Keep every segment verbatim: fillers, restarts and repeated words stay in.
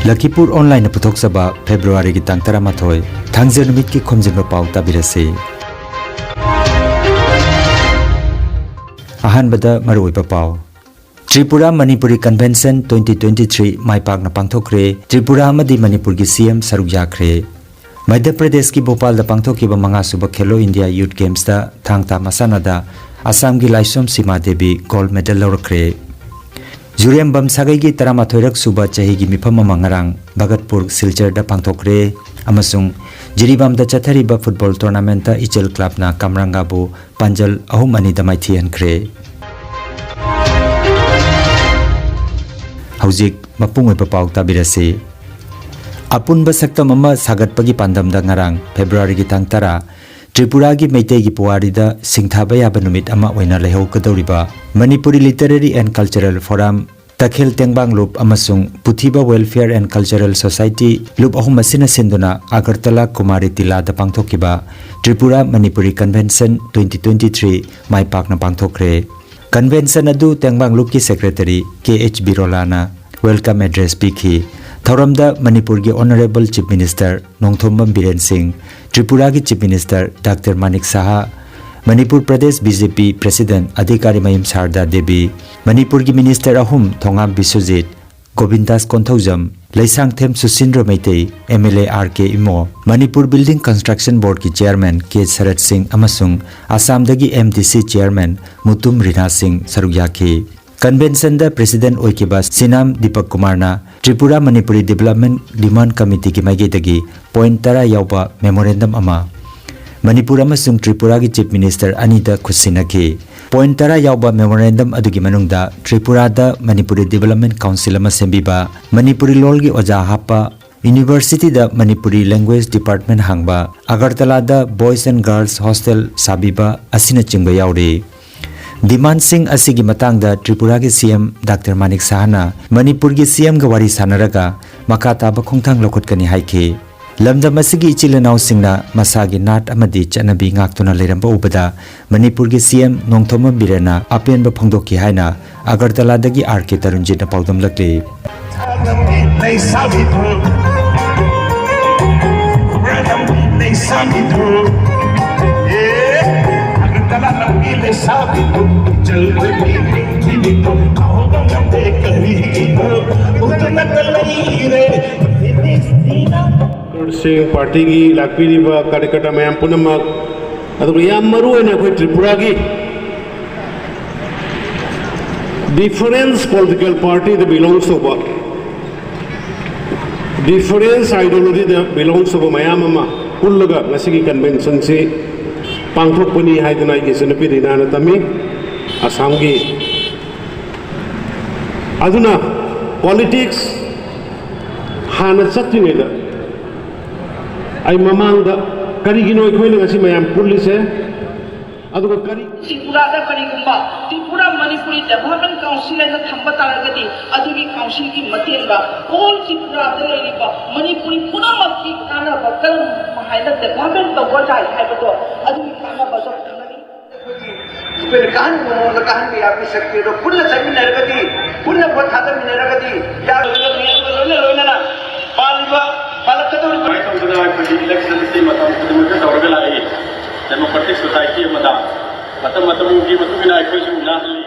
ꯂꯈꯤꯄꯨꯔ ꯑꯣꯟꯂꯥꯏꯟꯅ ꯄꯨꯊꯣꯛꯆꯕ ꯐꯦꯕ꯭ꯔꯨꯋꯥꯔꯤꯒꯤ ꯇꯥꯡ ꯇꯔꯥꯃꯥꯊꯣꯏ, ꯊꯥꯡꯖ ꯅꯨꯃꯤꯠꯀꯤ ꯈꯣꯝꯖꯤꯟꯕ ꯄꯥꯎ ꯇꯥꯕꯤꯔꯁꯤ꯫ ꯑꯍꯥꯟꯕꯗ ꯃꯔꯨꯑꯣꯏꯕ ꯄꯥꯎ꯫ Tripura Manipuri convention twenty twenty three ꯃꯥꯏ ꯄꯥꯛꯅ ꯄꯥꯡꯊꯣꯛꯈ꯭ꯔꯦ꯫ ꯇ꯭ꯔꯤꯄꯨꯔꯥ ꯑꯃꯗꯤ ꯃꯅꯤꯄꯨꯔꯒꯤ C M ꯁꯔꯨꯛ ꯌꯥꯈ꯭ꯔꯦ꯫ ꯃꯙ꯭ꯌ ꯄ꯭ꯔꯗꯦꯁꯀꯤ ꯚꯣꯄꯥꯜꯗ ꯄꯥꯡꯊꯣꯛꯈꯤꯕ ꯃꯉꯥꯁꯨꯕ ꯈꯦꯂꯣ ꯏꯟꯗꯤꯌꯥ ꯌꯨꯠ ꯒꯦꯝꯁꯇ ꯊꯥꯡ ꯇꯥ ꯃꯁꯥꯟꯅꯗ ꯑꯁꯥꯝꯒꯤ ꯂꯥꯏꯁꯣꯝ ꯁꯤꯃꯥ ꯗꯦꯕꯤ ꯒꯣꯜꯗ ꯃꯦꯗꯜ ꯂꯧꯔꯛꯈ꯭ꯔꯦ꯫ ꯖꯨꯔꯦꯝꯕꯝ ꯁꯥꯒꯩꯒꯤ ꯇꯔꯥꯃꯥꯊꯣꯏꯔꯛ ꯁꯨꯕ ꯆꯍꯤꯒꯤ ꯃꯤꯐꯝ ꯑꯃ ꯉꯔꯥꯡ ꯚꯒꯠꯄꯨꯔ ꯁꯤꯜꯆꯔꯗ ꯄꯥꯡꯊꯣꯛꯈ꯭ꯔꯦ ꯑꯃꯁꯨꯡ ꯖꯤꯔꯤꯕꯥꯝꯗ ꯆꯠꯊꯔꯤꯕ ꯐꯨꯠꯕꯣꯜ ꯇꯣꯔꯅꯥꯃꯦꯟꯠꯇ ꯏꯆꯦꯜ ꯀ꯭ꯂꯕꯅ ꯀꯥꯝꯔꯥꯡꯒꯥꯕꯨ ꯄꯥꯟꯖꯜ ꯑꯍꯨꯝ ꯑꯅꯤꯗ ꯃꯥꯏꯊꯤꯍꯟꯈ꯭ꯔꯦ꯫ ꯍꯧꯖꯤꯛ ꯃꯄꯨꯡ ꯑꯣꯏꯕ ꯄꯥꯎ ꯇꯥꯕꯤꯔꯁꯤ꯫ ꯑꯄꯨꯟꯕ ꯁꯛꯇꯝ ꯑꯃ ꯁꯥꯒꯠꯄꯒꯤ ꯄꯥꯟꯗꯝꯗ ꯉꯔꯥꯡ ꯐꯦꯕ꯭ꯔꯨꯋꯥꯔꯤꯒꯤ ꯇꯥꯡ ꯇꯔꯥ, ꯇ꯭ꯔꯤꯄꯨꯔꯥꯒꯤ ꯃꯩꯇꯩꯒꯤ ꯄꯨꯋꯥꯔꯤꯗ ꯁꯤꯡꯊꯥꯕ ꯌꯥꯕ ꯅꯨꯃꯤꯠ ꯑꯃ ꯑꯣꯏꯅ ꯂꯩꯍꯧꯒꯗꯧꯔꯤꯕ Manipuri literary and cultural forum, Takhel ꯇꯦꯡꯕꯥꯡꯂꯨꯞ ꯑꯃꯁꯨꯡ ꯄꯨꯊꯤꯕ ꯋꯦꯜꯐꯤꯌꯔ ꯑꯦꯟ ꯀꯜꯆꯔꯦꯜ ꯁꯣꯁꯥꯏꯇꯤ ꯂꯨꯞ ꯑꯍꯨꯝ ꯑꯁꯤꯅ ꯁꯤꯟꯗꯨꯅ ꯑꯒꯔꯇꯂꯥ ꯀꯨꯃꯥꯔꯤ ꯇꯤꯂꯥꯗ ꯄꯥꯡꯊꯣꯛꯈꯤꯕ Tripura Manipuri convention twenty twenty three ꯃꯥꯏ ꯄꯥꯛꯅ ꯄꯥꯡꯊꯣꯛꯈ꯭ꯔꯦ꯫ ꯀꯟꯚꯦꯟꯁꯟ ꯑꯗꯨ ꯇꯦꯡꯕꯥꯡꯂꯨꯞꯀꯤ ꯁꯦꯀ꯭ꯔꯦꯇꯔꯤ ꯀꯦ ꯑꯩꯆ ꯕꯤꯔꯣꯂꯥꯅ ꯋꯦꯜꯀꯝ ꯑꯦꯗ꯭ꯔꯦꯁ ꯄꯤꯈꯤ꯫ ꯊꯧꯔꯝꯗ ꯃꯅꯤꯄꯨꯔꯒꯤ honourable chief minister Nongthombam Biren Singh, ꯇ꯭ꯔꯤꯄꯨꯔꯥꯒꯤ chief minister doctor Manik Saha, Manipur Pradesh B J P president Adhikarimayum Sharda Devi, ꯃꯅꯤꯄꯨꯔꯒꯤ ꯃꯤꯅꯤꯁꯇꯔ ꯑꯍꯨꯝ Thongam Biswajit, Govindas Konthoujam, Leishangthem Susindro Meitei, M L A R K Imo, Manipur building construction ꯕꯣꯔꯗꯀꯤ ꯆꯤꯌꯔꯃꯦꯟ ꯀꯦ ꯁꯔꯠ ꯁꯤꯡ ꯑꯃꯁꯨꯡ ꯑꯁꯥꯝꯗꯒꯤ ꯑꯦꯝ ꯗꯤ ꯁꯤ ꯆꯤꯌꯔꯃꯦꯟ ꯃꯨꯇꯨꯝ ꯔꯤꯅꯥ ꯁꯤꯡ ꯁꯔꯨꯛ ꯌꯥꯈꯤ꯫ ꯀꯟꯚꯦꯟꯁꯟꯗ ꯄ꯭ꯔꯦꯁꯤꯗꯦꯟꯠ ꯑꯣꯏꯈꯤꯕ ꯁꯤꯅꯥꯝ ꯗꯤꯄꯛ ꯀꯨꯃꯥꯔꯅ ꯇ꯭ꯔꯤꯄꯨꯔꯥ ꯃꯅꯤꯄꯨꯔꯤ ꯗꯤꯕꯦꯂꯞꯃꯦꯟꯠ ꯗꯤꯃꯥꯟꯗ ꯀꯃꯤꯇꯤꯒꯤ ꯃꯥꯏꯀꯩꯗꯒꯤ ꯄꯣꯏꯟꯠ ꯇꯔꯥ ꯌꯥꯎꯕ ꯃꯦꯃꯣꯔꯦꯟꯗꯝ ꯑꯃ ꯃꯅꯤꯄꯨꯔ ꯑꯃꯁꯨꯡ ꯇ꯭ꯔꯤꯄꯨꯔꯥꯒꯤ ꯆꯤꯐ ꯃꯤꯅꯤꯁꯇꯔ ꯑꯅꯤꯗ ꯈꯨꯠꯁꯤꯟꯅꯈꯤ꯫ ꯄꯣꯏꯟꯠ ꯇꯔꯥ ꯌꯥꯎꯕ ꯃꯦꯃꯣꯔꯦꯟꯗꯝ ꯑꯗꯨꯒꯤ ꯃꯅꯨꯡꯗ ꯇ꯭ꯔꯤꯄꯨꯔꯥꯗ ꯃꯅꯤꯄꯨꯔꯤ ꯗꯤꯕꯦꯂꯞꯃꯦꯟꯠ ꯀꯥꯎꯟꯁꯤꯜ ꯑꯃ ꯁꯦꯝꯕꯤꯕ, ꯃꯅꯤꯄꯨꯔꯤ ꯂꯣꯜꯒꯤ ꯑꯣꯖꯥ ꯍꯥꯞꯄ, ꯌꯨꯅꯤꯚꯔꯁꯤꯇꯤꯗ ꯃꯅꯤꯄꯨꯔꯤ ꯂꯦꯡꯒ꯭ꯋꯦꯖ ꯗꯤꯄꯥꯔꯠꯃꯦꯟꯠ ꯍꯥꯡꯕ, ꯑꯒꯔꯇꯂꯥꯗ ꯕꯣꯏꯁ ꯑꯦꯟ ꯒꯔꯜꯁ ꯍꯣꯁꯇꯦꯜ ꯁꯥꯕꯤꯕ ꯑꯁꯤꯅꯆꯤꯡꯕ ꯌꯥꯎꯔꯤ꯫ ꯗꯤꯃꯥꯟꯗꯁꯤꯡ ꯑꯁꯤꯒꯤ ꯃꯇꯥꯡꯗ ꯇ꯭ꯔꯤꯄꯨꯔꯥꯒꯤ ꯁꯤ ꯑꯦꯝ ꯗꯥꯛꯇꯔ ꯃꯥꯅꯤꯛ ꯁꯍꯥꯅ ꯃꯅꯤꯄꯨꯔꯒꯤ ꯁꯤ ꯑꯦꯝꯒ ꯋꯥꯔꯤ ꯁꯥꯟꯅꯔꯒ ꯃꯈꯥ ꯇꯥꯕ ꯈꯣꯡꯊꯥꯡ ꯂꯧꯈꯠꯀꯅꯤ ꯍꯥꯏꯈꯤ꯫ ꯂꯝꯗꯝ ꯑꯁꯤꯒꯤ ꯏꯆꯤꯜ ꯏꯅꯥꯎꯁꯤꯡꯅ ꯃꯁꯥꯒꯤ ꯅꯥꯠ ꯑꯃꯗꯤ ꯆꯠꯅꯕꯤ ꯉꯥꯛꯇꯨꯅ ꯂꯩꯔꯝꯕ ꯎꯕꯗ ꯃꯅꯤꯄꯨꯔꯒꯤ ꯁꯤ ꯑꯦꯝ ꯅꯣꯡꯊꯣꯝꯕꯝ ꯕꯤꯔꯦꯟꯅ ꯑꯄꯦꯟꯕ ꯐꯣꯡꯗꯣꯛꯈꯤ ꯍꯥꯏꯅ ꯑꯒꯔꯇꯂꯥꯗꯒꯤ ꯑꯥꯔ ꯀꯦ ꯇꯔꯨꯟꯖꯤꯠꯅ ꯄꯥꯎꯗꯝꯂꯛꯂꯤ꯫ ꯂꯩꯁꯥꯕꯤꯗꯨ, ꯂꯩꯁꯥꯕꯤꯗꯨ, ꯑꯦ, ꯑꯒꯔꯇꯂꯥ ꯂꯝꯒꯤ ꯂꯩꯁꯥꯕꯤꯗꯨ, ꯆꯜꯕꯒꯤ ꯅꯤꯡꯊꯤꯕꯤꯗꯨ, ꯀꯥꯎꯕ ꯉꯝꯗꯦ ꯀꯔꯤꯒꯤꯅꯣ, ꯎꯗꯨꯅꯇ ꯂꯩꯔꯦ꯫ ꯁꯤꯡ ꯄꯥꯔꯇꯤꯒꯤ ꯂꯥꯛꯄꯤꯔꯤꯕ ꯀꯥꯔꯌꯀꯔꯇꯥ ꯃꯌꯥꯝ ꯄꯨꯝꯅꯃꯛ, ꯑꯗꯨꯒ ꯌꯥꯝ ꯃꯔꯨ ꯑꯣꯏꯅ ꯑꯩꯈꯣꯏ ꯇ꯭ꯔꯤꯄꯨꯔꯥꯒꯤ ꯗꯤꯐꯔꯦꯟꯁ ꯄꯣꯂꯤꯇꯤꯀꯦꯜ ꯄꯥꯔꯇꯤꯗ ꯕꯤꯂꯣꯡꯁ ꯇꯧꯕ, ꯗꯤꯐꯔꯦꯟꯁ ꯑꯥꯏꯗꯤꯌꯣꯂꯣꯖꯤꯗ ꯕꯤꯂꯣꯡꯁ ꯇꯧꯕ ꯃꯌꯥꯝ ꯑꯃ ꯄꯨꯜꯂꯒ ꯉꯁꯤꯒꯤ ꯀꯟꯚꯦꯟꯁꯟꯁꯤ ꯄꯥꯡꯊꯣꯛꯄꯅꯤ ꯍꯥꯏꯗꯅ ꯑꯩꯒꯤ ꯏꯆꯟꯅꯨꯄꯤꯗ ꯏꯅꯥꯅ ꯇꯝꯃꯤ꯫ ꯑꯁꯥꯝꯒꯤ ꯑꯗꯨꯅ ꯄꯣꯂꯤꯇꯤꯛꯁ ꯍꯥꯟꯅ ꯆꯠꯇ꯭ꯔꯤꯉꯩꯗ ꯑꯩ ꯃꯃꯥꯡꯗ ꯀꯔꯤꯒꯤꯅꯣ ꯑꯩꯈꯣꯏꯅ ꯉꯁꯤ ꯃꯌꯥꯝ ꯄꯨꯜꯂꯤꯁꯦ? ꯑꯗꯨꯒ ꯀꯔꯤ ꯇ꯭ꯔꯤꯄꯨꯔꯥꯗ ꯀꯔꯤꯒꯨꯝꯕ ꯇ꯭ꯔꯤꯄꯨꯔꯥ ꯃꯅꯤꯄꯨꯔꯤ ꯗꯦꯚꯂꯞꯃꯦꯟ ꯀꯥꯎꯟꯁꯤꯜ ꯍꯥꯏꯅ ꯊꯝꯕ ꯇꯥꯔꯒꯗꯤ, ꯑꯗꯨꯒꯤ ꯀꯥꯎꯟꯁꯤꯜꯒꯤ ꯃꯇꯦꯡꯅ ꯑꯣꯜ ꯇ꯭ꯔꯤꯄꯨꯔꯥꯗ ꯂꯩꯔꯤꯕ ꯃꯅꯤꯄꯨꯔꯤ ꯄꯨꯝꯅꯃꯛꯀꯤ ꯀꯥꯟꯅꯕ ꯀꯔꯝ ꯍꯥꯏꯅ ꯗꯦꯚꯂꯞꯃꯦꯟ ꯇꯧꯕ ꯌꯥꯏ ꯍꯥꯏꯕꯗꯣ, ꯑꯗꯨꯒꯤ ꯀꯥꯟꯅꯕꯗꯣ ꯐꯪꯒꯅꯤ꯫ ꯑꯩꯈꯣꯏꯅ ꯀꯥꯍꯟꯕ ꯃꯑꯣꯡꯗ ꯀꯥꯍꯟꯕ ꯌꯥꯕꯒꯤ ꯁꯛꯇꯤ ꯑꯗꯣ ꯄꯨꯟꯅ ꯆꯠꯃꯤꯟꯅꯔꯒꯗꯤ, ꯄꯨꯟꯅ ꯚꯣꯠ ꯊꯥꯗꯃꯤꯟꯅꯔꯒꯗꯤ ꯌꯥꯔꯣꯏꯗꯕ ꯃꯤꯌꯥꯝꯒ ꯂꯣꯏꯅ ꯂꯣꯏꯅꯅ ꯄꯥꯜꯂꯤꯕ, ꯄꯥꯜꯂꯛꯀꯗꯧꯔꯤꯕ ꯁꯨꯃꯥꯏꯅ ꯇꯧꯗꯅ ꯑꯩꯈꯣꯏꯒꯤ ꯏꯂꯦꯛꯁꯟꯁꯤ ꯃꯇꯝ ꯈꯨꯗꯤꯡꯃꯛꯇ ꯇꯧꯔꯒ ꯂꯥꯛꯏ꯫ ꯗꯦꯃꯣꯀ꯭ꯔꯦꯇꯤꯛ ꯁꯣꯁꯥꯏꯇꯤ ꯑꯃꯗ ꯃꯇꯝ ꯃꯇꯝꯒꯤ ꯃꯇꯨꯡ ꯏꯟꯅ ꯑꯩꯈꯣꯏꯁꯨ ꯉꯥꯡꯍꯜꯂꯤ꯫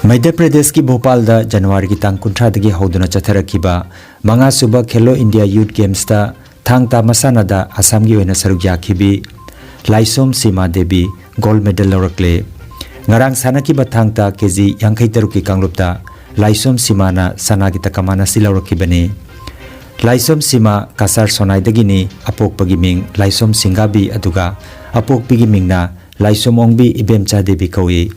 ꯃꯙ꯭ꯌ ꯄ꯭ꯔꯗꯦꯁꯀꯤ ꯚꯣꯄꯥꯜꯗ ꯖꯅꯋꯥꯔꯤꯒꯤ ꯇꯥꯡ ꯀꯨꯟꯊ꯭ꯔꯥꯗꯒꯤ ꯍꯧꯗꯨꯅ ꯆꯠꯊꯔꯛꯈꯤꯕ ꯃꯉꯥꯁꯨꯕ ꯈꯦꯂꯣ ꯏꯟꯗꯤꯌꯥ ꯌꯨꯊ ꯒꯦꯝꯁꯇ ꯊꯥꯡ ꯇꯥ ꯃꯁꯥꯟꯅꯗ ꯑꯁꯥꯝꯒꯤ ꯑꯣꯏꯅ ꯁꯔꯨꯛ ꯌꯥꯈꯤꯕꯤ ꯂꯥꯏꯁꯣꯝ ꯁꯤꯃꯥ ꯗꯦꯕꯤ ꯒꯣꯜꯗ ꯃꯦꯗꯜ ꯂꯧꯔꯛꯂꯦ꯫ ꯉꯔꯥꯡ ꯁꯥꯟꯅꯈꯤꯕ ꯊꯥꯡ ꯇꯥ ꯀꯦ ꯖꯤ ꯌꯥꯡꯈꯩ ꯇꯔꯨꯛꯀꯤ ꯀꯥꯡꯂꯨꯞꯇ ꯂꯥꯏꯁꯣꯝ ꯁꯤꯃꯥꯅ ꯁꯅꯥꯒꯤ ꯇꯀꯃꯥꯟ ꯑꯁꯤ ꯂꯧꯔꯛꯈꯤꯕꯅꯤ꯫ ꯂꯥꯏꯁꯣꯝ ꯁꯤꯃꯥ ꯀꯁꯥꯔ ꯁꯣꯅꯥꯏꯗꯒꯤꯅꯤ꯫ ꯑꯄꯣꯛꯄꯒꯤ ꯃꯤꯡ ꯂꯥꯏꯁꯣꯝ ꯁꯤꯡꯒꯥꯕꯤ, ꯑꯗꯨꯒ ꯑꯄꯣꯛꯄꯤꯒꯤ ꯃꯤꯡꯅ ꯂꯥꯏꯁꯣꯝ ꯑꯣꯡꯕꯤ ꯏꯕꯦꯝꯆꯥ ꯗꯦꯕꯤ ꯀꯧꯏ꯫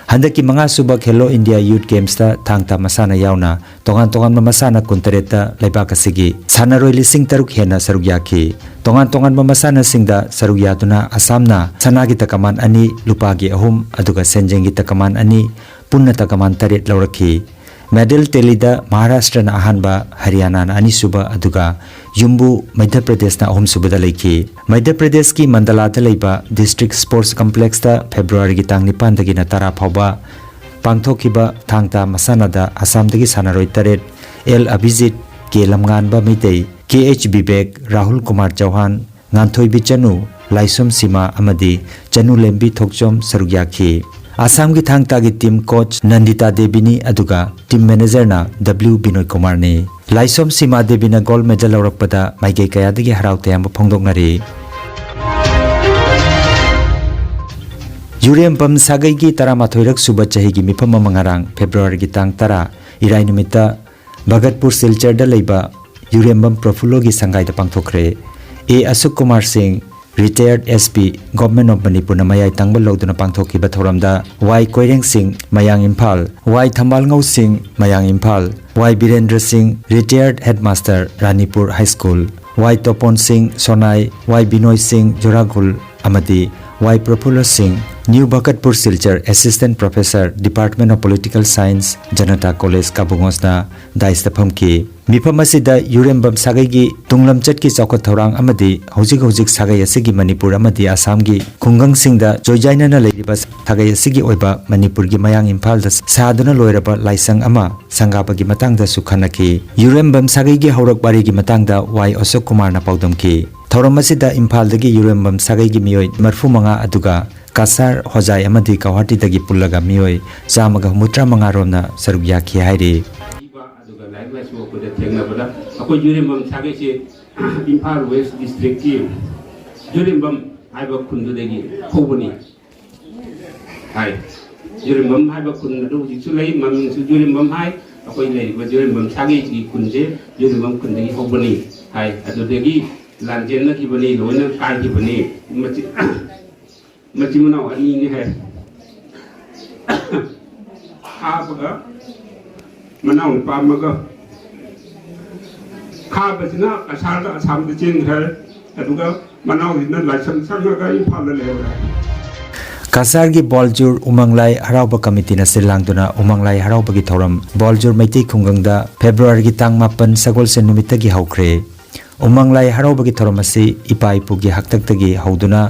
ꯍꯟꯗꯛꯀꯤ ꯃꯉꯥꯁꯨꯕ ꯈꯦꯂꯣ ꯏꯟꯗꯤꯌꯥ ꯌꯨꯊ ꯒꯦꯝꯁꯇ ꯊꯥꯡ ꯇꯥ ꯃꯁꯥꯟꯅ ꯌꯥꯎꯅ ꯇꯣꯉꯥꯟ ꯇꯣꯉꯥꯟꯕ ꯃꯁꯥꯟꯅ ꯀꯨꯟꯇꯔꯦꯠꯇ ꯂꯩꯕꯥꯛ ꯑꯁꯤꯒꯤ ꯁꯥꯟꯅꯔꯣꯏ ꯂꯤꯁꯤꯡ ꯇꯔꯨꯛ ꯍꯦꯟꯅ ꯁꯔꯨꯛ ꯌꯥꯈꯤ꯫ ꯇꯣꯉꯥꯟ ꯇꯣꯉꯥꯟꯕ ꯃꯁꯥꯟꯅꯁꯤꯡꯗ ꯁꯔꯨꯛ ꯌꯥꯗꯨꯅ ꯑꯁꯥꯝꯅ ꯁꯅꯥꯒꯤ ꯇꯀꯃꯥꯟ ꯑꯅꯤ, ꯂꯨꯄꯥꯒꯤ ꯑꯍꯨꯝ, ꯑꯗꯨꯒ ꯁꯦꯟꯖꯦꯡꯒꯤ ꯇꯀꯃꯥꯟ ꯑꯅꯤ, ꯄꯨꯟꯅ ꯇꯀꯃꯥꯟ ꯇꯔꯦꯠ ꯂꯧꯔꯛꯈꯤ꯫ Medal tallyꯗ ꯃꯍꯥꯔꯥꯁꯇ꯭ꯔꯅ ꯑꯍꯥꯟꯕ, ꯍꯔꯤꯌꯥꯅꯥꯅ ꯑꯅꯤꯁꯨꯕ, ꯑꯗꯨꯒ ꯌꯨꯝꯕꯨ ꯃꯙ꯭ꯌ ꯄ꯭ꯔꯗꯦꯁꯅ ꯑꯍꯨꯝꯁꯨꯕꯗ ꯂꯩꯈꯤ꯫ ꯃꯙ꯭ꯌ ꯄ꯭ꯔꯗꯦꯁꯀꯤ ꯃꯟꯗꯂꯥꯗ ꯂꯩꯕ District Sports Complexꯇ ꯐꯦꯕ꯭ꯔꯨꯋꯥꯔꯤꯒꯤ ꯇꯥꯡ ꯅꯤꯄꯥꯟꯗꯒꯤꯅ ꯇꯔꯥ ꯐꯥꯎꯕ ꯄꯥꯡꯊꯣꯛꯈꯤꯕ ꯊꯥꯡ ꯇꯥ ꯃꯁꯥꯟꯅꯗ ꯑꯁꯥꯝꯗꯒꯤ ꯁꯥꯟꯅꯔꯣꯏ ꯇꯔꯦꯠ, ꯑꯦꯜ ꯑꯕꯤꯖꯤꯠ, ꯀꯦ ꯂꯝꯉꯥꯟꯕ ꯃꯩꯇꯩ, ꯀꯦ ꯑꯩꯆ ꯕꯤꯕꯦꯛ, ꯔꯥꯍꯨꯜ ꯀꯨꯃꯥꯔ ꯆꯧꯍꯥꯟ, ꯉꯥꯟꯊꯣꯏꯕꯤ ꯆꯅꯨ, ꯂꯥꯏꯁꯣꯝ ꯁꯤꯃꯥ ꯑꯃꯗꯤ ꯆꯅꯨ ꯂꯦꯝꯕꯤ ꯊꯣꯛꯆꯣꯝ ꯁꯔꯨꯛ ꯌꯥꯈꯤ꯫ ꯑꯁꯥꯝꯒꯤ ꯊꯥꯡ ꯇꯥꯒꯤ team coach ꯅꯟꯗꯤꯇꯥ ꯗꯦꯕꯤꯅꯤ, ꯑꯗꯨꯒ team managerꯅ ꯗꯕ꯭ꯂꯤꯎ ꯕꯤꯅꯣꯏ ꯀꯨꯃꯥꯔꯅꯤ꯫ ꯂꯥꯏꯁꯣꯝ ꯁꯤꯃꯥ ꯗꯦꯕꯤꯅ gold medal ꯂꯧꯔꯛꯄꯗ ꯃꯥꯏꯀꯩ ꯀꯌꯥꯗꯒꯤ ꯍꯔꯥꯎ ꯇꯌꯥꯝꯕ ꯐꯣꯡꯗꯣꯛꯅꯔꯤ꯫ ꯌꯨꯔꯦꯝꯕꯝ ꯁꯥꯒꯩꯒꯤ ꯇꯔꯥꯃꯥꯊꯣꯏꯔꯛ ꯁꯨꯕ ꯆꯍꯤꯒꯤ ꯃꯤꯐꯝ ꯑꯃ ꯉꯔꯥꯡ ꯐꯦꯕ꯭ꯔꯨꯋꯥꯔꯤꯒꯤ ꯇꯥꯡ ꯇꯔꯥ, ꯏꯔꯥꯏ ꯅꯨꯃꯤꯠꯇ ꯚꯒꯠꯄꯨꯔ ꯁꯤꯜꯆꯔꯗ ꯂꯩꯕ ꯌꯨꯔꯦꯝꯕꯝ ꯄ꯭ꯔꯐꯨꯜꯂꯣꯒꯤ ꯁꯪꯒꯥꯏꯗ ꯄꯥꯡꯊꯣꯛꯈ꯭ꯔꯦ꯫ ꯑꯦ ꯑꯁꯨꯛ ꯀꯨꯃꯥꯔ ꯁꯤꯡ, retired S P, Government of ꯃꯅꯤꯄꯨꯔꯅ ꯃꯌꯥꯏ ꯇꯪꯕ ꯂꯧꯗꯨꯅ ꯄꯥꯡꯊꯣꯛꯈꯤꯕ ꯊꯧꯔꯝꯗ ꯋꯥꯏ ꯀꯣꯏꯔꯦꯡ ꯁꯤꯡ, ꯃꯌꯥꯡ ꯏꯝꯐꯥꯜ, ꯋꯥꯏ ꯊꯝꯕꯥꯜꯉꯧ ꯁꯤꯡ, ꯃꯌꯥꯡ ꯏꯝꯐꯥꯜ, ꯋꯥꯏ ꯕꯤꯔꯦꯟꯗ꯭ꯔ ꯁꯤꯡ, retired headmaster, ꯔꯥꯅꯤꯄꯨꯔ High School, ꯋꯥꯏ ꯇꯣꯄꯣꯟ ꯁꯤꯡ, ꯁꯣꯅꯥꯏ, ꯋꯥꯏ ꯕꯤꯅꯣꯏ ꯁꯤꯡ, ꯖꯣꯔꯥꯒꯨꯜ, ꯑꯃꯗꯤ ꯋꯥꯏ ꯄ꯭ꯔꯐꯨꯜꯂ ꯁꯤꯡ, New ꯚꯒꯠꯄꯨꯔ Silchar, Assistant Professor, Department of Political Science, Janata College, ꯀꯥꯕꯨꯡꯉꯣꯁꯅ dais ꯐꯝꯈꯤ꯫ ꯃꯤꯐꯝ ꯑꯁꯤꯗ ꯌꯨꯔꯦꯝꯕꯝ ꯁꯥꯒꯩꯒꯤ ꯇꯨꯡꯂꯝꯆꯠꯀꯤ ꯆꯥꯎꯈꯠ ꯊꯧꯔꯥꯡ ꯑꯃꯗꯤ ꯍꯧꯖꯤꯛ ꯍꯧꯖꯤꯛ ꯁꯥꯒꯩ ꯑꯁꯤꯒꯤ ꯃꯅꯤꯄꯨꯔ ꯑꯃꯗꯤ ꯑꯁꯥꯝꯒꯤ ꯈꯨꯡꯒꯪꯁꯤꯡꯗ ꯆꯣꯏꯖꯥꯏꯅꯅ ꯂꯩꯔꯤꯕ ꯁꯥꯒꯩ ꯑꯁꯤꯒꯤ ꯑꯣꯏꯕ ꯃꯅꯤꯄꯨꯔꯒꯤ ꯃꯌꯥꯡ ꯏꯝꯐꯥꯜꯗ ꯁꯥꯗꯨꯅ ꯂꯣꯏꯔꯕ ꯂꯥꯏꯁꯪ ꯑꯃ ꯁꯪꯒꯥꯕꯒꯤ ꯃꯇꯥꯡꯗꯁꯨ ꯈꯟꯅꯈꯤ꯫ ꯌꯨꯔꯦꯝꯕꯝ ꯁꯥꯒꯩꯒꯤ ꯍꯧꯔꯛ ꯋꯥꯔꯤꯒꯤ ꯃꯇꯥꯡꯗ ꯋꯥꯏ ꯑꯁꯣꯛ ꯀꯨꯃꯥꯔꯅ ꯄꯥꯎꯗꯝꯈꯤ꯫ ꯊꯧꯔꯝ ꯑꯁꯤꯗ ꯏꯝꯐꯥꯜꯗꯒꯤ ꯌꯨꯔꯦꯝꯕꯝ ꯁꯥꯒꯩꯒꯤ ꯃꯤꯑꯣꯏ ꯃꯔꯤꯐꯨ ꯃꯉꯥ ꯑꯗꯨꯒ ꯀꯁꯥꯔ, ꯍꯣꯖꯥꯏ ꯑꯃꯗꯤ ꯒꯧꯍꯥꯇꯤꯗꯒꯤ ꯄꯨꯜꯂꯒ ꯃꯤꯑꯣꯏ ꯆꯥꯝꯃꯒ ꯍꯨꯝꯐꯨꯇꯔꯥ ꯃꯉꯥ ꯔꯣꯝꯅ ꯁꯔꯨꯛ ꯌꯥꯈꯤ ꯍꯥꯏꯔꯤ꯫ ꯑꯗꯨꯒ ꯂꯥꯏꯔꯤꯛ ꯂꯥꯏꯁꯨ ꯑꯩꯈꯣꯏꯗ ꯊꯦꯡꯅꯕꯗ ꯑꯩꯈꯣꯏ ꯌꯨꯔꯦꯝꯕꯝ ꯁꯥꯒꯩꯁꯦ ꯏꯝꯐꯥꯜ West Districtꯀꯤ ꯌꯨꯔꯦꯝꯕꯝ ꯍꯥꯏꯕ ꯈꯨꯟꯗꯨꯗꯒꯤ ꯍꯧꯕꯅꯤ ꯍꯥꯏ꯫ ꯌꯨꯔꯦꯝꯕꯝ ꯍꯥꯏꯕ ꯈꯨꯟ ꯑꯗꯨ ꯍꯧꯖꯤꯛꯁꯨ ꯂꯩ, ꯃꯃꯤꯡꯁꯨ ꯌꯨꯔꯦꯝꯕꯝ ꯍꯥꯏ꯫ ꯑꯩꯈꯣꯏ ꯂꯩꯔꯤꯕ ꯌꯨꯔꯦꯝꯕꯝ ꯁꯥꯒꯩꯁꯤꯒꯤ ꯈꯨꯟꯁꯦ ꯌꯨꯔꯦꯝꯕꯝ ꯈꯨꯟꯗꯒꯤ ꯍꯧꯕꯅꯤ ꯍꯥꯏ꯫ ꯑꯗꯨꯗꯒꯤ ꯂꯥꯟꯖꯦꯟꯅꯈꯤꯕꯅꯤ, ꯂꯣꯏꯅ ꯀꯥꯏꯈꯤꯕꯅꯤ꯫ ꯃꯆꯤ-, ꯃꯆꯤꯟ ꯃꯅꯥꯎ ꯑꯅꯤꯅꯤ ꯍꯥꯏ꯫ ꯈꯥꯕꯒ ꯃꯅꯥꯎꯅꯨꯄꯥ ꯑꯃꯒ꯫ ꯈꯥꯕꯁꯤꯅ ꯀꯁꯥꯔꯗ, ꯑꯁꯥꯝꯗ ꯆꯦꯟꯈ꯭ꯔꯦ꯫ ꯑꯗꯨꯒ ꯃꯅꯥꯎꯁꯤꯅ ꯂꯥꯏꯁꯪ ꯆꯪꯉꯒ ꯏꯝꯐꯥꯜꯗ ꯂꯩꯍꯧꯔꯦ꯫ ꯀꯁꯥꯔꯒꯤ ꯕꯣꯜꯖꯨꯔ ꯎꯃꯪ ꯂꯥꯏ ꯍꯔꯥꯎꯕ ꯀꯃꯤꯇꯤꯅ ꯁꯤꯜ ꯂꯥꯡꯗꯨꯅ ꯎꯃꯪ ꯂꯥꯏ ꯍꯔꯥꯎꯕꯒꯤ ꯊꯧꯔꯝ ꯕꯣꯜꯖꯨꯔ ꯃꯩꯇꯩ ꯈꯨꯡꯒꯪꯗ ꯐꯦꯕ꯭ꯔꯨꯋꯥꯔꯤꯒꯤ ꯇꯥꯡ ꯃꯥꯄꯟ ꯁꯒꯣꯜꯁꯦꯟ ꯅꯨꯃꯤꯠꯇꯒꯤ ꯍꯧꯈ꯭ꯔꯦ꯫ ꯎꯃꯪ ꯂꯥꯏ ꯍꯔꯥꯎꯕꯒꯤ ꯊꯧꯔꯝ ꯑꯁꯤ ꯏꯄꯥ ꯏꯄꯨꯒꯤ ꯍꯥꯛꯇꯛꯇꯒꯤ ꯍꯧꯗꯨꯅ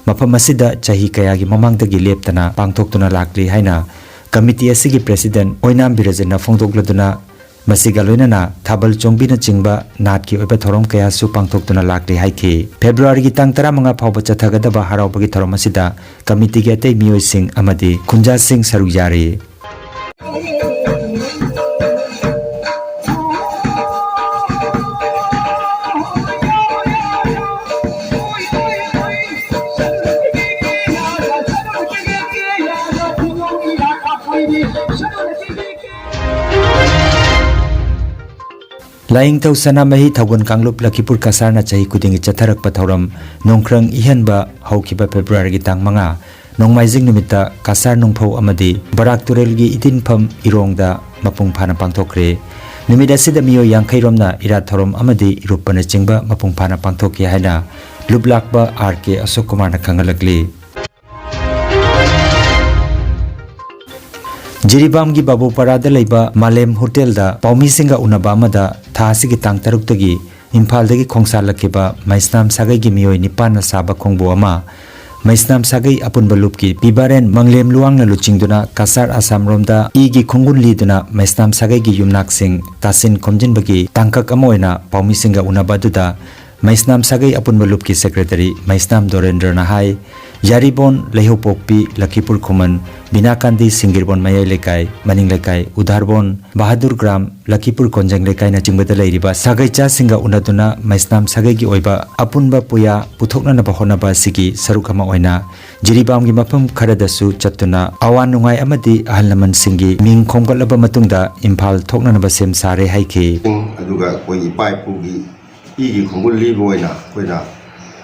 ꯃꯐꯝ ꯑꯁꯤꯗ ꯆꯍꯤ ꯀꯌꯥꯒꯤ ꯃꯃꯥꯡꯗꯒꯤ ꯂꯦꯞꯇꯅ ꯄꯥꯡꯊꯣꯛꯇꯨꯅ ꯂꯥꯛꯂꯤ ꯍꯥꯏꯅ ꯀꯃꯤꯇꯤ ꯑꯁꯤꯒꯤ ꯄ꯭ꯔꯦꯁꯤꯗꯦꯟꯠ ꯑꯣꯏꯅꯥꯝ ꯕꯤꯔꯖꯟꯅ ꯐꯣꯡꯗꯣꯛꯂꯗꯨꯅ ꯃꯁꯤꯒ ꯂꯣꯏꯅꯅ ꯊꯥꯕꯜ ꯆꯣꯡꯕꯤꯅꯆꯤꯡꯕ ꯅꯥꯠꯀꯤ ꯑꯣꯏꯕ ꯊꯧꯔꯝ ꯀꯌꯥꯁꯨ ꯄꯥꯡꯊꯣꯛꯇꯨꯅ ꯂꯥꯛꯂꯤ ꯍꯥꯏꯈꯤ꯫ ꯐꯦꯕ꯭ꯔꯨꯋꯥꯔꯤꯒꯤ ꯇꯥꯡ ꯇꯔꯥꯃꯉꯥ ꯐꯥꯎꯕ ꯆꯠꯊꯒꯗꯕ ꯍꯔꯥꯎꯕꯒꯤ ꯊꯧꯔꯝ ꯑꯁꯤꯗ ꯀꯃꯤꯇꯤꯒꯤ ꯑꯇꯩ ꯃꯤꯑꯣꯏꯁꯤꯡ ꯑꯃꯗꯤ ꯈꯨꯟꯖꯥꯁꯤꯡ ꯁꯔꯨꯛ ꯌꯥꯔꯤ꯫ ꯂꯥꯏꯅꯤꯡꯊꯧ ꯁꯅꯥꯃꯍꯤ ꯊꯧꯒꯜ ꯀꯥꯡꯂꯨꯞ ꯂꯈꯤꯄꯨꯔ ꯀꯁꯥꯔꯅ ꯆꯍꯤ ꯈꯨꯗꯤꯡꯒꯤ ꯆꯠꯊꯔꯛꯄ ꯊꯧꯔꯝ ꯅꯣꯡꯈ꯭ꯔꯪ ꯏꯍꯟꯕ ꯍꯧꯈꯤꯕ ꯐꯦꯕ꯭ꯔꯨꯋꯥꯔꯤꯒꯤ ꯇꯥꯡ ꯃꯉꯥ ꯅꯣꯡꯃꯥꯏꯖꯤꯡ ꯅꯨꯃꯤꯠꯇ ꯀꯁꯥꯔ ꯅꯨꯡꯐꯧ ꯑꯃꯗꯤ ꯕꯔꯥꯛ ꯇꯨꯔꯦꯜꯒꯤ ꯏꯇꯤꯟꯐꯝ ꯏꯔꯣꯡꯗ ꯃꯄꯨꯡ ꯐꯥꯅ ꯄꯥꯡꯊꯣꯛꯈ꯭ꯔꯦ꯫ ꯅꯨꯃꯤꯠ ꯑꯁꯤꯗ ꯃꯤꯑꯣꯏ ꯌꯥꯡꯈꯩ ꯔꯣꯝꯅ ꯏꯔꯥꯠ ꯊꯧꯔꯝ ꯑꯃꯗꯤ ꯏꯔꯨꯞꯄꯅꯆꯤꯡꯕ ꯃꯄꯨꯡ ꯐꯥꯅ ꯄꯥꯡꯊꯣꯛꯈꯤ ꯍꯥꯏꯅ ꯂꯨꯞꯂꯥꯛꯄ ꯑꯥꯔ ꯀꯦ ꯑꯁꯣꯛ ꯀꯨꯃꯥꯔꯅ ꯈꯪꯍꯜꯂꯛꯂꯤ꯫ ꯖꯤꯔꯤꯕꯥꯝꯒꯤ ꯕꯥꯕꯨꯄꯥꯔꯥꯗ ꯂꯩꯕ ꯃꯥꯂꯦꯝ ꯍꯣꯇꯦꯜꯗ ꯄꯥꯎꯃꯤꯁꯤꯡꯒ ꯎꯅꯕ ꯑꯃꯗ ꯊꯥ ꯑꯁꯤꯒꯤ ꯇꯥꯡ ꯇꯔꯨꯛꯇꯒꯤ ꯏꯝꯐꯥꯜꯗꯒꯤ ꯈꯣꯡꯁꯥꯜꯂꯛꯈꯤꯕ ꯃꯩꯁꯅꯥꯝ ꯁꯥꯒꯩꯒꯤ ꯃꯤꯑꯣꯏ ꯅꯤꯄꯥꯟꯅ ꯁꯥꯕ ꯈꯣꯡꯕꯨ ꯑꯃ ꯃꯩꯁꯅꯥꯝ ꯁꯥꯒꯩ ꯑꯄꯨꯟꯕ ꯂꯨꯞꯀꯤ ꯄꯤꯕꯥꯔꯦꯟ ꯃꯪꯂꯦꯝ ꯂꯨꯋꯥꯡꯅ ꯂꯨꯆꯤꯡꯗꯨꯅ ꯀꯁꯥꯔ ꯑꯁꯥꯝ ꯔꯣꯝꯗ ꯏꯒꯤ ꯈꯣꯡꯒꯨꯜ ꯂꯤꯗꯨꯅ ꯃꯩꯁꯅꯥꯝ ꯁꯥꯒꯩꯒꯤ ꯌꯨꯝꯅꯥꯛꯁꯤꯡ ꯇꯥꯁꯤꯟ ꯈꯣꯝꯖꯤꯟꯕꯒꯤ ꯇꯥꯡꯀꯛ ꯑꯃ ꯑꯣꯏꯅ ꯄꯥꯎꯃꯤꯁꯤꯡꯒ ꯎꯅꯕ ꯑꯗꯨꯗ ꯃꯩꯁꯅꯥꯝ ꯁꯥꯒꯩ ꯑꯄꯨꯟꯕ ꯂꯨꯞꯀꯤ ꯁꯦꯀ꯭ꯔꯦꯇꯔꯤ ꯃꯩꯁꯅꯥꯝ ꯗꯣꯔꯦꯟꯗ꯭ꯔꯅ ꯍꯥꯏ, ꯌꯥꯔꯤꯕꯣꯟ, ꯂꯩꯍꯧꯄꯣꯛꯄꯤ, ꯂꯈꯤꯄꯨꯔ ꯈꯨꯃꯟ, ꯕꯤꯅꯥꯀꯥꯟꯗꯤ, ꯁꯤꯡꯒꯤꯔꯕꯣꯟ ꯃꯌꯥꯏ ꯂꯩꯀꯥꯏ, ꯃꯅꯤꯡ ꯂꯩꯀꯥꯏ, ꯎꯙꯥꯔꯕꯣꯟ, ꯕꯍꯥꯗꯨꯔ ꯒ꯭ꯔꯥꯝ, ꯂꯈꯤꯄꯨꯔ ꯀꯣꯟꯖꯦꯡ ꯂꯩꯀꯥꯏꯅꯆꯤꯡꯕꯗ ꯂꯩꯔꯤꯕ ꯁꯥꯒꯩꯆꯥꯁꯤꯡꯒ ꯎꯅꯗꯨꯅ ꯃꯩꯁꯅꯥꯝ ꯁꯥꯒꯩꯒꯤ ꯑꯣꯏꯕ ꯑꯄꯨꯟꯕ ꯄꯨꯌꯥ ꯄꯨꯊꯣꯛꯅꯅꯕ ꯍꯣꯠꯅꯕ ꯑꯁꯤꯒꯤ ꯁꯔꯨꯛ ꯑꯃ ꯑꯣꯏꯅ ꯖꯤꯔꯤꯕꯥꯝꯒꯤ ꯃꯐꯝ ꯈꯔꯗꯁꯨ ꯆꯠꯇꯨꯅ ꯑꯋꯥ ꯅꯨꯡꯉꯥꯏ ꯑꯃꯗꯤ ꯑꯍꯜ ꯂꯃꯟꯁꯤꯡꯒꯤ ꯃꯤꯡ ꯈꯣꯝꯒꯠꯂꯕ ꯃꯇꯨꯡꯗ ꯏꯝꯐꯥꯜ ꯊꯣꯛꯅꯅꯕ ꯁꯦꯝ ꯁꯥꯔꯦ ꯍꯥꯏꯈꯤ꯫ ꯑꯗꯨꯒ ꯑꯩꯈꯣꯏꯒꯤ ꯏꯄꯥ ꯏꯄꯨꯒꯤ ꯏꯒꯤ ꯈꯣꯡꯒꯨꯜ ꯂꯤꯕ ꯑꯣꯏꯅ ꯑꯩꯈꯣꯏꯅ,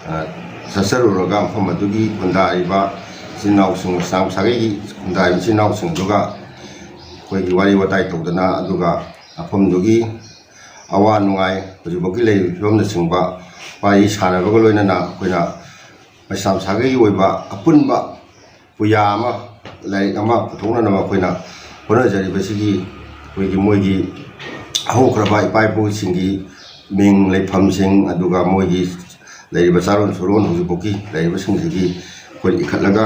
ꯑ, ꯆꯠꯆꯔꯨꯔꯒ ꯃꯐꯝ ꯑꯗꯨꯒꯤ ꯈꯨꯟꯗꯥꯔꯤꯕ ꯏꯆꯤꯟ ꯏꯅꯥꯎꯁꯤꯡ, ꯃꯩꯁꯅꯥꯝ ꯁꯥꯒꯩꯒꯤ ꯈꯨꯟꯗꯥꯔꯤꯕ ꯏꯆꯤꯟ ꯏꯅꯥꯎꯁꯤꯡ ꯑꯗꯨꯒ ꯑꯩꯈꯣꯏꯒꯤ ꯋꯥꯔꯤ ꯋꯥꯇꯥꯏ ꯇꯧꯗꯅ, ꯑꯗꯨꯒ ꯃꯐꯝꯗꯨꯒꯤ ꯑꯋꯥ ꯅꯨꯡꯉꯥꯏ, ꯍꯧꯖꯤꯛꯐꯥꯎꯒꯤ ꯂꯩꯔꯤꯕ ꯐꯤꯕꯝꯅꯆꯤꯡꯕ ꯋꯥꯔꯤ ꯁꯥꯟꯅꯕꯒ ꯂꯣꯏꯅꯅ ꯑꯩꯈꯣꯏꯅ ꯃꯩꯁꯅꯥꯝ ꯁꯥꯒꯩꯒꯤ ꯑꯣꯏꯕ ꯑꯄꯨꯟꯕ ꯄꯨꯌꯥ ꯑꯃ, ꯂꯥꯏꯔꯤꯛ ꯑꯃ ꯄꯨꯊꯣꯛꯅꯅꯕ ꯑꯩꯈꯣꯏꯅ ꯍꯣꯠꯅꯖꯔꯤꯕꯁꯤꯒꯤ ꯑꯩꯈꯣꯏꯒꯤ ꯃꯣꯏꯒꯤ ꯍꯧꯈ꯭ꯔꯕ ꯏꯄꯥ ꯏꯄꯨꯁꯤꯡꯒꯤ ꯃꯤꯡ, ꯂꯩꯐꯝꯁꯤꯡ, ꯑꯗꯨꯒ ꯃꯣꯏꯒꯤ ꯂꯩꯔꯤꯕ ꯆꯥꯔꯣꯟ ꯁꯨꯔꯣꯟ ꯍꯧꯖꯤꯛꯐꯥꯎꯒꯤ ꯂꯩꯔꯤꯕꯁꯤꯡꯁꯤꯒꯤ ꯑꯩꯈꯣꯏ ꯏꯈꯠꯂꯒ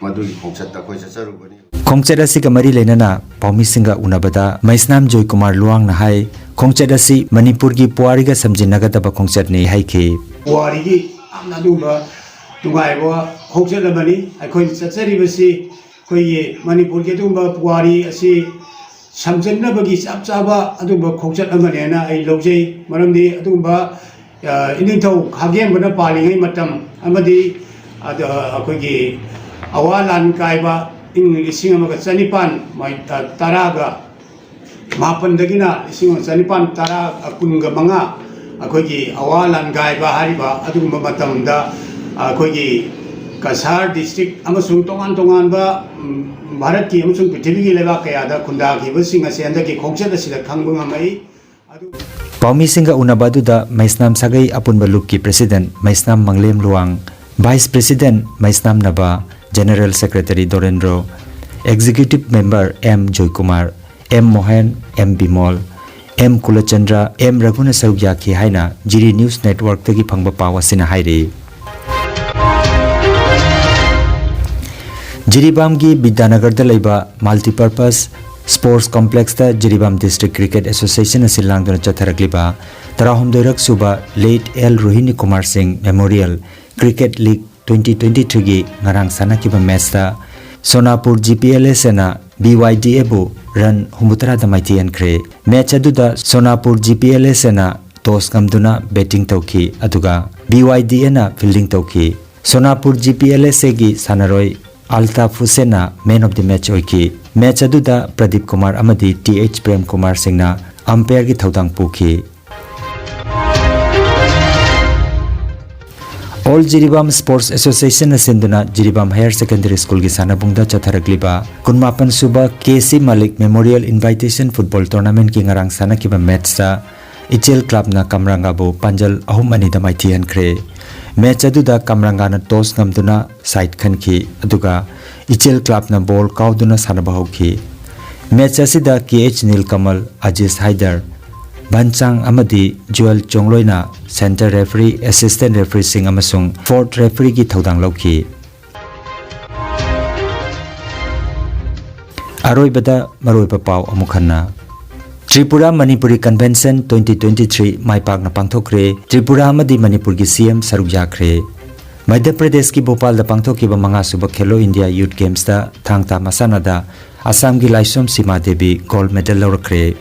ꯃꯗꯨꯒꯤ ꯈꯣꯡꯆꯠꯇ ꯑꯩꯈꯣꯏ ꯆꯠꯆꯔꯨꯕꯅꯤ꯫ ꯈꯣꯡꯆꯠ ꯑꯁꯤꯒ ꯃꯔꯤ ꯂꯩꯅꯅ ꯄꯥꯎꯃꯤꯁꯤꯡꯒ ꯎꯅꯕꯗ ꯃꯩꯁꯅꯥꯝ ꯖꯣꯏꯀꯨꯃꯥꯔ ꯂꯨꯋꯥꯡꯅ ꯍꯥꯏ, ꯈꯣꯡꯆꯠ ꯑꯁꯤ ꯃꯅꯤꯄꯨꯔꯒꯤ ꯄꯨꯋꯥꯔꯤꯒ ꯁꯝꯖꯤꯟꯅꯒꯗꯕ ꯈꯣꯡꯆꯠꯅꯤ ꯍꯥꯏꯈꯤ꯫ ꯄꯨꯋꯥꯔꯤꯒꯤ ꯌꯥꯝꯅ ꯑꯗꯨꯒꯨꯝꯕ ꯅꯨꯡꯉꯥꯏꯕ ꯈꯣꯡꯆꯠ ꯑꯃꯅꯤ꯫ ꯑꯩꯈꯣꯏꯅ ꯆꯠꯆꯔꯤꯕꯁꯤ ꯑꯩꯈꯣꯏꯒꯤ ꯃꯅꯤꯄꯨꯔꯒꯤ ꯑꯗꯨꯒꯨꯝꯕ ꯄꯨꯋꯥꯔꯤ ꯑꯁꯤ ꯁꯝꯖꯤꯟꯅꯕꯒꯤ ꯆꯞ ꯆꯥꯕ ꯑꯗꯨꯒꯨꯝꯕ ꯈꯣꯡꯆꯠ ꯑꯃꯅꯦꯅ ꯑꯩ ꯂꯧꯖꯩ꯫ ꯃꯔꯝꯗꯤ ꯑꯗꯨꯒꯨꯝꯕ, ꯑ, ꯏꯅꯤꯡꯊꯧ ꯈꯥꯒꯦꯝꯕꯅ ꯄꯥꯜꯂꯤꯉꯩ ꯃꯇꯝ ꯑꯃꯗꯤ ꯑꯗ ꯑꯩꯈꯣꯏꯒꯤ ꯑꯋꯥ ꯂꯥꯟ ꯀꯥꯏꯕ ꯏꯪ ꯂꯤꯁꯤꯡ ꯑꯃꯒ ꯆꯅꯤꯄꯥꯟ ꯃꯥꯏ-, ꯑ, ꯇꯔꯥꯒ ꯃꯥꯄꯟꯗꯒꯤꯅ ꯂꯤꯁꯤꯡ ꯑꯃ ꯆꯅꯤꯄꯥꯟ ꯇꯔꯥ, ꯑ, ꯀꯨꯟꯒ ꯃꯉꯥ ꯑꯩꯈꯣꯏꯒꯤ ꯑꯋꯥ ꯂꯥꯟꯒꯥꯏꯕ ꯍꯥꯏꯔꯤꯕ ꯑꯗꯨꯒꯨꯝꯕ ꯃꯇꯝꯗ ꯑꯩꯈꯣꯏꯒꯤ ꯀꯁꯥꯔ ꯗꯤꯁꯇ꯭ꯔꯤꯛ ꯑꯃꯁꯨꯡ ꯇꯣꯉꯥꯟ ꯇꯣꯉꯥꯟꯕ, ꯎꯝ, ꯚꯥꯔꯠꯀꯤ ꯑꯃꯁꯨꯡ ꯄ꯭ꯔꯤꯊꯤꯕꯤꯒꯤ ꯂꯩꯕꯥꯛ ꯀꯌꯥꯗ ꯈꯨꯟꯗꯥꯈꯤꯕꯁꯤꯡ ꯑꯁꯤ ꯍꯟꯗꯛꯀꯤ ꯈꯣꯡꯆꯠ ꯑꯁꯤꯗ ꯈꯪꯕ ꯉꯝꯃꯛꯏ꯫ ꯑꯗꯨ ꯄꯥꯎꯃꯤꯁꯤꯡꯒ ꯎꯅꯕ ꯑꯗꯨꯗ ꯃꯩꯁꯅꯥꯝ ꯁꯥꯒꯩ ꯑꯄꯨꯟꯕ ꯂꯨꯞꯀꯤ president Meisnam Manglem Luwang, vice president Meisnam Naba, general secretary Dorendro, executive member M Joykumar, M Mohen, M Bimol, M Kulachandra, M ꯔꯘꯨꯅ ꯁꯔꯨꯛ ꯌꯥꯈꯤ ꯍꯥꯏꯅ ꯖꯤꯔꯤ ꯅ꯭ꯌꯨꯁ ꯅꯦꯠꯋꯥꯔꯛꯇꯒꯤ ꯐꯪꯕ ꯄꯥꯎ ꯑꯁꯤꯅ ꯍꯥꯏꯔꯤ꯫ ꯖꯤꯔꯤꯕꯥꯝꯒꯤ ꯕꯤꯗ꯭ꯌꯥꯅꯒꯔꯗ ꯂꯩꯕ multipurpose sports ꯀꯣꯝꯄ꯭ꯂꯦꯛꯁꯇ Jiribam district cricket ꯑꯦꯁꯣꯁꯤꯌꯦꯁꯟꯅ ꯁꯤꯜ ꯂꯥꯡꯗꯨꯅ ꯆꯠꯊꯔꯛꯂꯤꯕ ꯇꯔꯥꯍꯨꯝꯗꯣꯏꯔꯛ ꯁꯨꯕ ꯂꯦꯠ ꯑꯦꯜ ꯔꯣꯍꯤꯅꯤ ꯀꯨꯃꯥꯔ ꯁꯤꯡ memorial cricket league twenty twenty ꯊ꯭ꯔꯤꯒꯤ ꯉꯔꯥꯡ ꯁꯥꯟꯅꯈꯤꯕ ꯃꯦꯠꯆꯇ ꯁꯣꯅꯥꯄꯨꯔ ꯖꯤ ꯄꯤ ꯑꯦꯜ ꯑꯦꯁ ꯑꯦꯅ ꯕꯤ ꯋꯥꯏ ꯗꯤ ꯑꯦꯕꯨ ꯔꯟ ꯍꯨꯝꯐꯨꯇꯔꯥꯗ ꯃꯥꯏꯊꯤꯍꯟꯈ꯭ꯔꯦ꯫ ꯃꯦꯠꯆ ꯑꯗꯨꯗ ꯁꯣꯅꯥꯄꯨꯔ ꯖꯤ ꯄꯤ ꯑꯦꯜ ꯑꯦꯁ ꯑꯦꯅ ꯇꯣꯁ ꯉꯝꯗꯨꯅ ꯕꯦꯇꯤꯡ ꯇꯧꯈꯤ, ꯑꯗꯨꯒ ꯕꯤ ꯋꯥꯏ ꯗꯤ ꯑꯦꯅ ꯐꯤꯜꯗꯤꯡ ꯇꯧꯈꯤ꯫ ꯁꯣꯅꯥꯄꯨꯔ ꯖꯤ ꯄꯤ ꯑꯦꯜ ꯑꯦꯁ ꯑꯦꯒꯤ ꯁꯥꯟꯅꯔꯣꯏ ꯑꯜꯇꯥꯐ ꯍꯨꯁꯦꯟꯅ ꯃꯦꯟ ꯑꯣꯐ ꯗꯤ ꯃꯦꯠꯆ ꯑꯣꯏꯈꯤ꯫ ꯃꯦꯠꯆ ꯑꯗꯨꯗ ꯄ꯭ꯔꯗꯤꯞ ꯀꯨꯃꯥꯔ ꯑꯃꯗꯤ ꯇꯤ ꯑꯩꯆ ꯄ꯭ꯔꯦꯝ ꯀꯨꯃꯥꯔ ꯁꯤꯡꯅ ꯑꯝꯄꯤꯌꯔꯒꯤ ꯊꯧꯗꯥꯡ ꯄꯨꯈꯤ꯫ ꯑꯣꯜ ꯖꯤꯔꯤꯕꯥꯝ ꯁ꯭ꯄꯣꯔꯠꯁ ꯑꯦꯁꯣꯁꯤꯌꯦꯁꯟꯅ ꯁꯤꯟꯗꯨꯅ ꯖꯤꯔꯤꯕꯥꯝ ꯍꯥꯌꯔ ꯁꯦꯀꯦꯟꯗꯔꯤ ꯁ꯭ꯀꯨꯜꯒꯤ ꯁꯥꯟꯅꯕꯨꯡꯗ ꯆꯠꯊꯔꯛꯂꯤꯕ ꯀꯨꯟꯃꯥꯄꯟ ꯁꯨꯕ ꯀꯦ ꯁꯤ ꯃꯥꯂꯤꯛ ꯃꯦꯃꯣꯔꯤꯌꯦꯜ ꯏꯟꯚꯥꯏꯇꯦꯁꯟ ꯐꯨꯠꯕꯣꯜ ꯇꯣꯔꯅꯥꯃꯦꯟꯠꯀꯤ ꯉꯔꯥꯡ ꯁꯥꯟꯅꯈꯤꯕ ꯃꯦꯠꯆꯇ ꯏꯆꯦꯜ ꯀ꯭ꯂꯕꯅ ꯀꯝꯔꯥꯡꯒꯥꯕꯨ ꯄꯥꯟꯖꯜ ꯑꯍꯨꯝ ꯑꯅꯤꯗ ꯃꯥꯏꯊꯤꯍꯟꯈ꯭ꯔꯦ꯫ ꯃꯦꯆ ꯑꯗꯨꯗ ꯀꯝꯔꯪꯒꯥꯅ ꯇꯣꯁ ꯉꯝꯗꯨꯅ ꯁꯥꯏꯠ ꯈꯟꯈꯤ, ꯑꯗꯨꯒ ꯏꯆꯦꯜ ꯀ꯭ꯂꯕꯅ ꯕꯣꯜ ꯀꯥꯎꯗꯨꯅ ꯁꯥꯟꯅꯕ ꯍꯧꯈꯤ꯫ ꯃꯦꯆ ꯑꯁꯤꯗ ꯀꯦ ꯑꯩꯆ ꯅꯤꯜꯀꯃꯜ, ꯑꯖꯤꯖ ꯍꯥꯏꯗꯔ, ꯚꯟꯆꯥꯡ ꯑꯃꯗꯤ ꯖꯨꯑꯦꯜ ꯆꯣꯡꯂꯣꯏꯅ ꯁꯦꯟꯇꯔ ꯔꯦꯐꯔꯤ, ꯑꯦꯁꯤꯁꯇꯦꯟ ꯔꯦꯐꯔꯤꯁꯤꯡ ꯑꯃꯁꯨꯡ ꯐꯣꯔꯠ ꯔꯦꯐꯔꯤꯒꯤ ꯊꯧꯗꯥꯡ ꯂꯧꯈꯤ꯫ ꯑꯔꯣꯏꯕꯗ ꯃꯔꯨꯑꯣꯏꯕ ꯄꯥꯎ ꯑꯃꯨꯛ ꯍꯟꯅ꯫ Tripura Manipuri convention twenty twenty three ꯃꯥꯏ ꯄꯥꯛꯅ ꯄꯥꯡꯊꯣꯛꯈ꯭ꯔꯦ꯫ ꯇ꯭ꯔꯤꯄꯨꯔꯥ ꯑꯃꯗꯤ ꯃꯅꯤꯄꯨꯔꯒꯤ ꯁꯤ ꯑꯦꯝ ꯁꯔꯨꯛ ꯌꯥꯈ꯭ꯔꯦ꯫ ꯃꯙ꯭ꯌ ꯄ꯭ꯔꯗꯦꯁꯀꯤ ꯚꯣꯄꯥꯜꯗ ꯄꯥꯡꯊꯣꯛꯈꯤꯕ ꯃꯉꯥꯁꯨꯕ ꯈꯦꯂꯣ ꯏꯟꯗꯤꯌꯥ ꯌꯨꯠ ꯒꯦꯝꯁꯇ ꯊꯥꯡ ꯇꯥ ꯃꯁꯥꯟꯅꯗ ꯑꯁꯥꯝꯒꯤ ꯂꯥꯏꯁ꯭ꯔꯝ ꯁꯤꯃꯥ ꯗꯦꯕꯤ ꯒꯣꯜꯗ ꯃꯦꯗꯜ ꯂꯧꯔꯛꯈ꯭ꯔꯦ꯫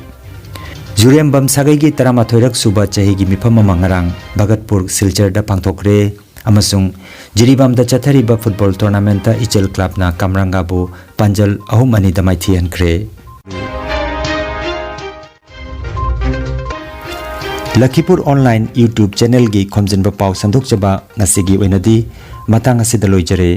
ꯖꯨꯔꯦꯝꯕꯝ ꯁꯥꯒꯩꯒꯤ ꯇꯔꯥꯃꯥꯊꯣꯏꯔꯛ ꯁꯨꯕ ꯆꯍꯤꯒꯤ ꯃꯤꯐꯝ ꯑꯃ ꯉꯔꯥꯡ ꯚꯒꯠꯄꯨꯔ ꯁꯤꯜꯆꯔꯗ ꯄꯥꯡꯊꯣꯛꯈ꯭ꯔꯦ꯫ ꯑꯃꯁꯨꯡ ꯖꯤꯔꯤꯕꯥꯝꯗ ꯆꯠꯊꯔꯤꯕ ꯐꯨꯠꯕꯣꯜ ꯇꯣꯔꯅꯥꯃꯦꯟꯠꯇ ꯏꯆꯦꯜ ꯀ꯭ꯂꯕꯅ ꯀꯝꯔꯪꯒꯥꯕꯨ ꯄꯥꯟꯖꯜ ꯑꯍꯨꯝ ꯑꯅꯤꯗ ꯃꯥꯏꯊꯤꯍꯟꯈ꯭ꯔꯦ꯫ ꯂꯈꯤꯄꯨꯔ ꯑꯣꯟꯂꯥꯏꯟ YouTube ꯆꯦꯅꯦꯜꯒꯤ ꯈꯣꯝꯖꯤꯟꯕ ꯄꯥꯎ ꯁꯟꯗꯣꯛꯆꯕ ꯉꯁꯤꯒꯤ ꯑꯣꯏꯅꯗꯤ ꯃꯇꯥꯡ ꯑꯁꯤꯗ ꯂꯣꯏꯖꯔꯦ꯫